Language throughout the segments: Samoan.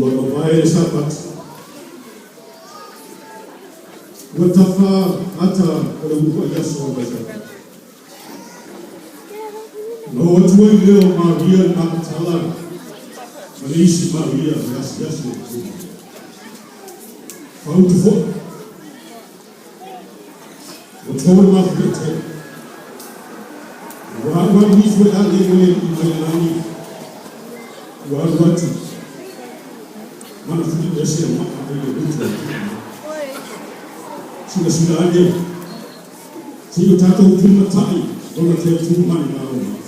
Ua mavae le Sapati, ua tafa ata o le uluai aso o le vaitau. Na oo atu ai lea o Maria i Makatala ma le isi Maria i le asiasi i le tuli. Fautu foi, ua to le mafuie tele. Ua alualu ifo e agelu e alii mai le lagi, ua alu atu ma na fuli ese a maa ai le gutu a le tuu. Silasila ane, se i o tatou tulimatai lona te tu mai malo mai.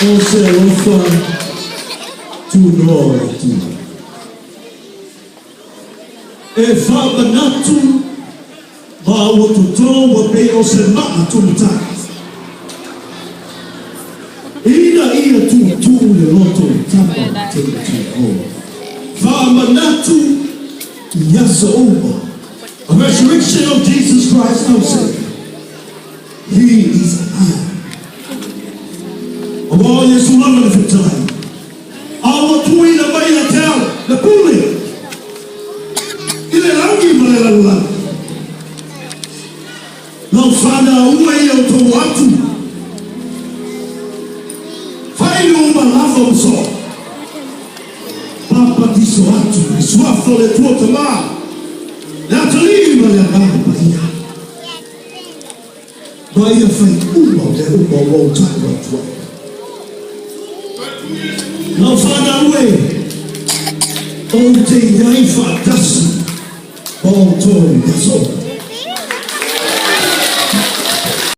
O se alofa tunoa o le Atua. E faamanatu ma ua toto ua pei o se maa tumutai. Ina ia tutu le loto i tama te o. Faamanatu i aso uma. The resurrection of Jesus Christ our Savior. He is alive. Aua o Iesu lava le fetalai. A ua tuuina mai ia te au le pule i le lagi ma le lalolagi. Lau fanau e ia outou o atu. Fai uma lava ua soo. Papatiso atu i le suafa o le Atua Tama, le Atalii ma le Agaga Paia. Ma ia fai uma mea uma ua ou tau atu ai. Lau fanau e, ou te i ai faatasi ma outou i aso.